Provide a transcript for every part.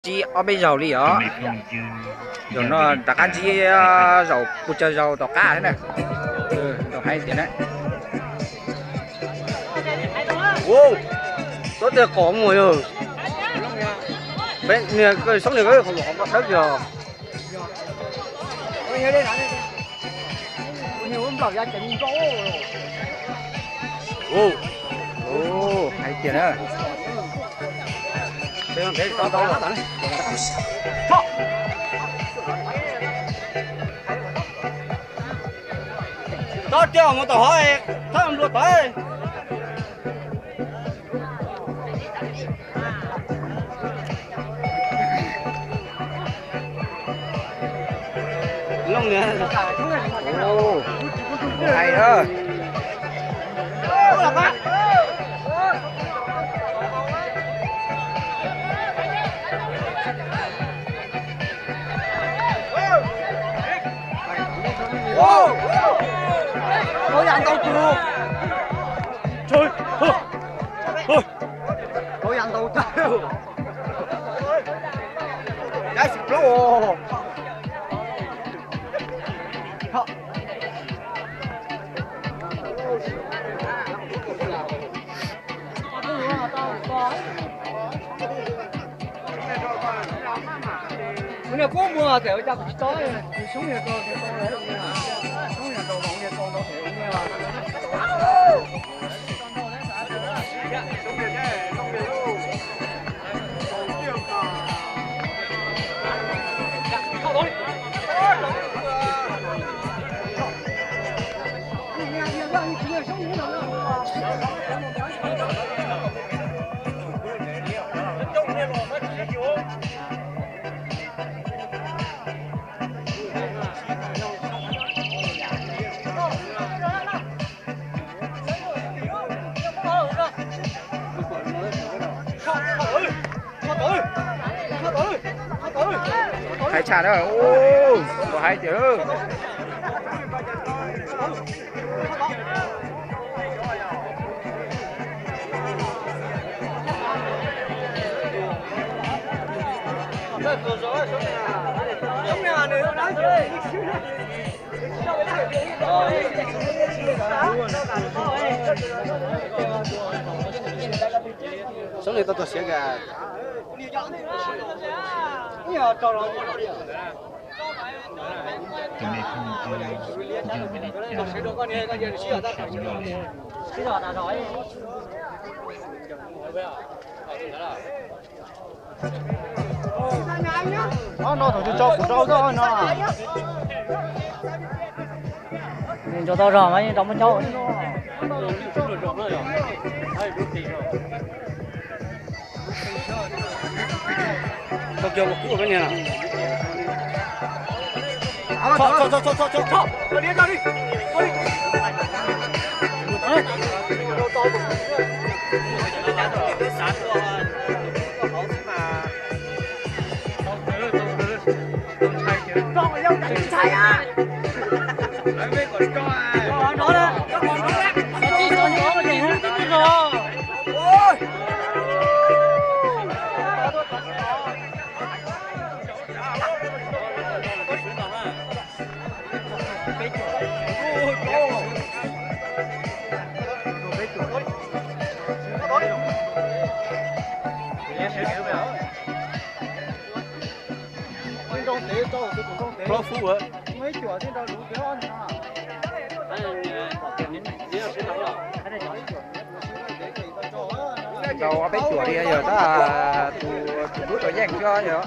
Ntsib ob peb zaug li os. Zaum no rov qab ntsib zaum pus tsawg zaug tom qab thiab na. Tau hais tias na. Txhob tias qom mus yog. Niag Xoob niag qhov dawb yog. Hais tias na. Txhob tias mus tom hov, txhob nplua tawv. Hais na. Hauv yam ntau tus. Hauv yam ntau tag. Dab tsi plaub. Kuv niag kuab muag txawm ua cas kuv tsis tau, kuv xyoob niag tau, xyoob niag tau, xyoob niag tau, xyoob niag tau. Hais tshaj na, ua hais tias. Xyoob niag tau tuag siav kas. Ob no thaum twg tso kuv rau xwb no. Nws ntsaum tau zog mas yeej tau muab caub. Tau kiag ua kub peb niag. Plaub fub. Tau ob peb cuam li yog tab tus tus lub tau yeej xwb yog.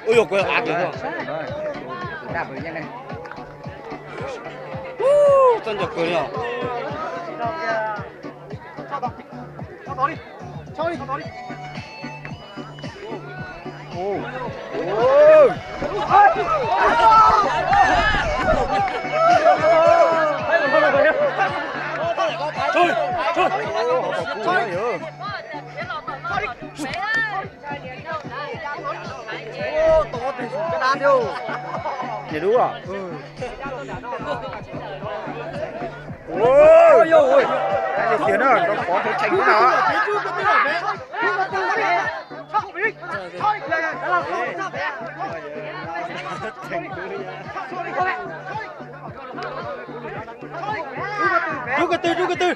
Ub, yog kuv av daj mus yeej ne. Txoj nco kawg li os. Niam lub. Ua, yog tiag na, rau qhov thawv tsheej na. Rub ko tw, rub ko tw.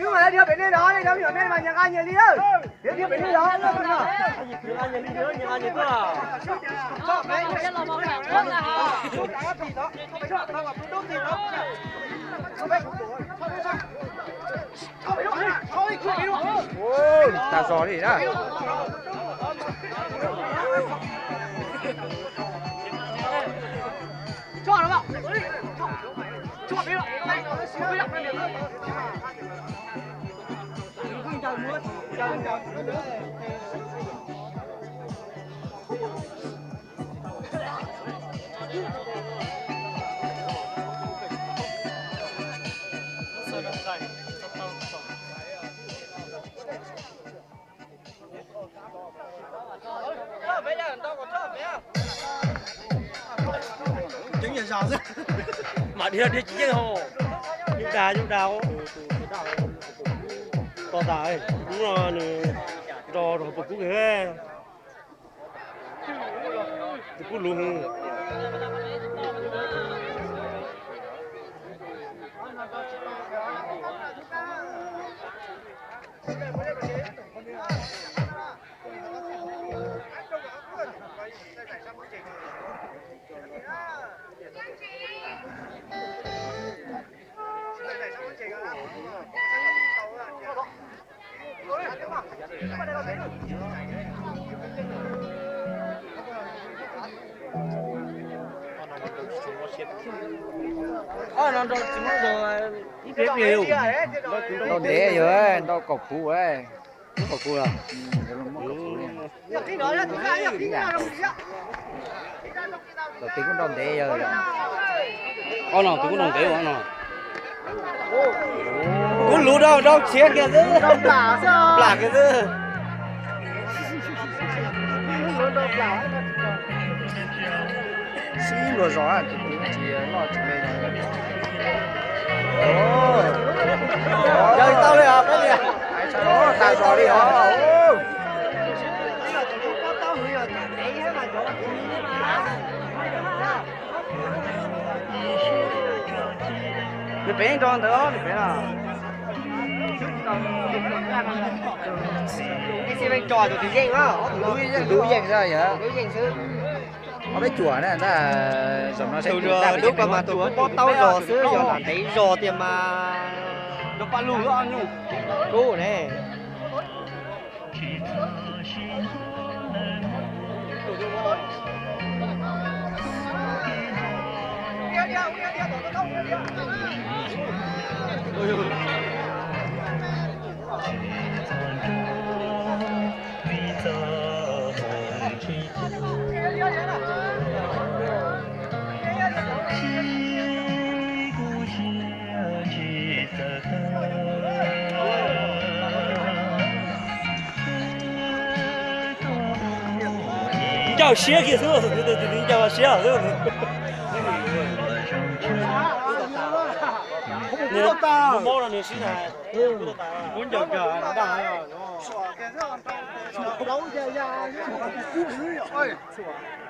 Wb mas dhia pem nej no, nej cov me nyuam nej mas nyias nqa nyias li. Dhia pem nej no. Tag zog li na. Mas dhia dhia tsis yeej hos. Yus dag yus dag. Tos tas, hnub no nws nrog rau pos kub kawg. Pos kub luv. Nrau ntev yog nrau kaum kuv. Kaum kuv los? Tus twg kuj nrau ntev yog. Ob no tus kuj nrau ntev no. Kuv luv rau rau tshiab kiag xwb. Plam kiag xwb. Sib luag zos tus twg tsis loj tsis me. Yog tau li os, peb li. Tag zog li os. Nws pem nrog ntawd, nws pem no. Ib xib leej tso tus twg yeej, tus dub yeej xwb yog. Ob peb cuam na, ntag. Zaum no saib tus dub ko mas tus pob taub zog xwb, yog lam ntev zog tiag mas rau paj lug ob nyuj kub ne. Ncauj siab kiag xwb, ncauj siab xwb. Mob no nws sib na.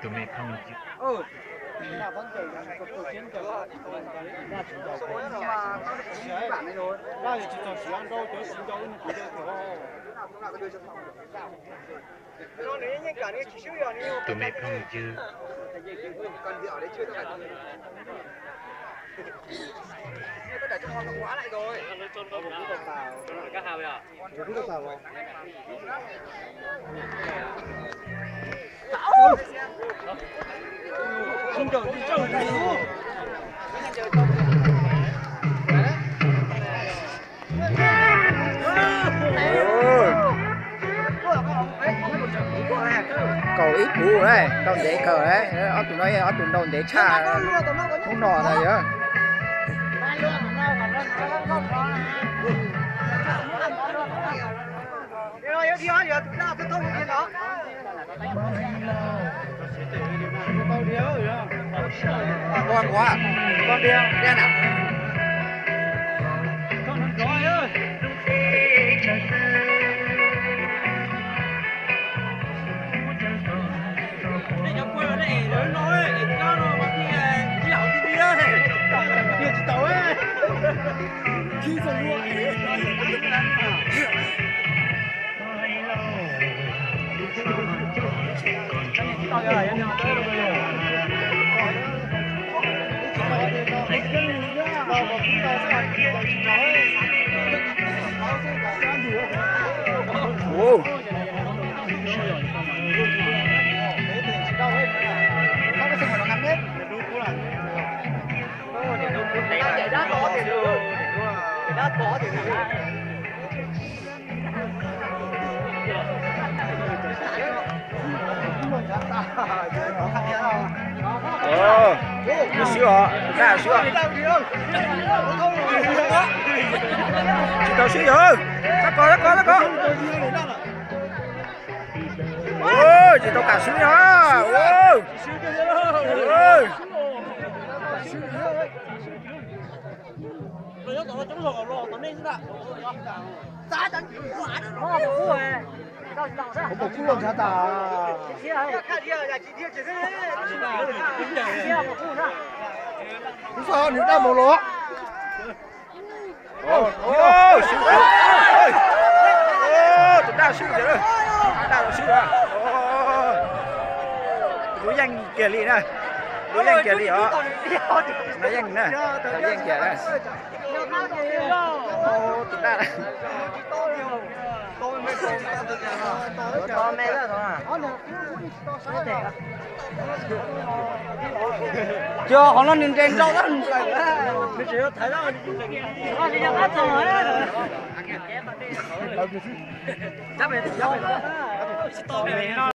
Tus me phooj ywg, kaum ib puv, nrau ntev kawg, ob tug no ob tug nrau ntev tshaj hnub no ntag yog. Swb os, tus daj swb os. Tsis tau swb yog. Tab kos, tab kos, tab kos. Tsis tau kam swb yog. Kuv xav nws daj mus los. Tus daj swb, daj swb. Lub yeej kiag li na. Lub yeej kiag li os. Lub yeej na. Lub yeej kiag na. Tus daj. Cov qhov no nws nres nrau tab nws plaws.